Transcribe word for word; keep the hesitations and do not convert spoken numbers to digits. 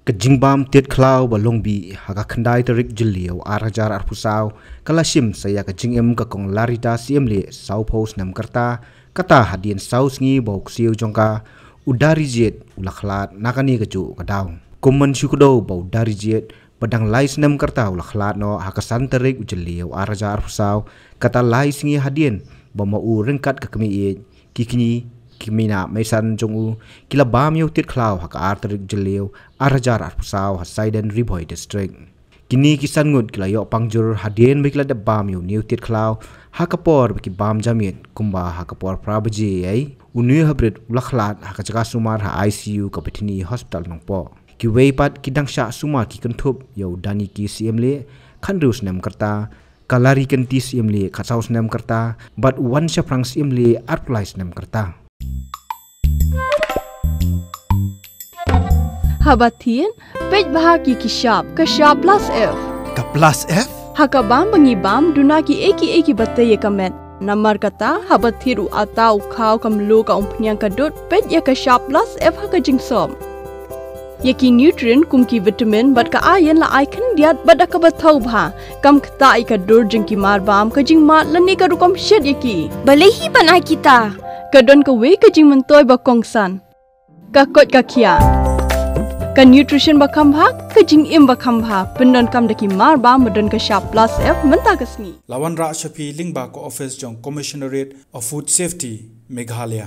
Ka jingbam tied khlaw ba long bih ha ka khyndai tarik Jylliew ar hajar arphew saw ka la shim sa ïa ka jingim ka Kong Larita Syiemlieh, sawphew snem ka rta, kata hadien saw sngi ba u ksiew jong ka, u Darijied, u la khlad na kane kajuh ka daw. Kum ban shu kdew ba u Darijied ba dang lai snem ka rta u la khlad noh ha ka san tarik u Jylliew ar hajar arphew saw, kata lai sngi hadien ba ma u ryngkat ka kmie ïeit, ki kñi, ki kmie na meisan jong u, ki la bam ïa u tied khlaw ha ka ar tarik Jylliew ar hajar arphew saw ha Saiden, Ri Bhoi District. Kine ki san ngut ki la ïoh pang jur hadien ba ki la dep bam ïa une u tied khlaw ha ka por ba ki bam ja miet, kumba ha ka por phra baje ïa une u hapdeng u la khlad ha ka jaka sumar ha I C U ka Bethany Hospital Nongpoh. Kiwei pat ki dang shah sumar ki kynthup ïa u Daniki Syiemlieh, khathynriew snem ka rta, ka Larikynti Syiemlieh, khatsaw snem ka rta, bad u Wanshaphrang Syiemlieh, arphew lai snem ka rta. Haba thied, peit bha ki ki shap, ka shap plus F. Ka plus F? Ha ka bam ba ngi bam, duna kiei kiei kiba tei ïa ka met. Namar kata, haba thied u atta, u khaw, ka mluh, ka umphniang, ka dud, peit ïa ka shap plus F ha ka jingsop. Ïa ki nutrient kum ki vitamin bad ka iron la ai khyndiat bad da kaba thaw bha, kam ktah ïa ka dur jong ki mar bam, ka jingmad lane ka rukom shet ïa ki. Balei hi ban ai kita? Ka don kawei ka jingmyntoi ba kongsan. Ka koit ka khiah. Ka nutrition ba kham bha, ka jingim ba kham bha, pyndonkam da ki mar bam ba don ka shap plus F mynta ka sngi. La wanrah sha phi lyngba ka office jong Commissionerate of Food Safety, Meghalaya.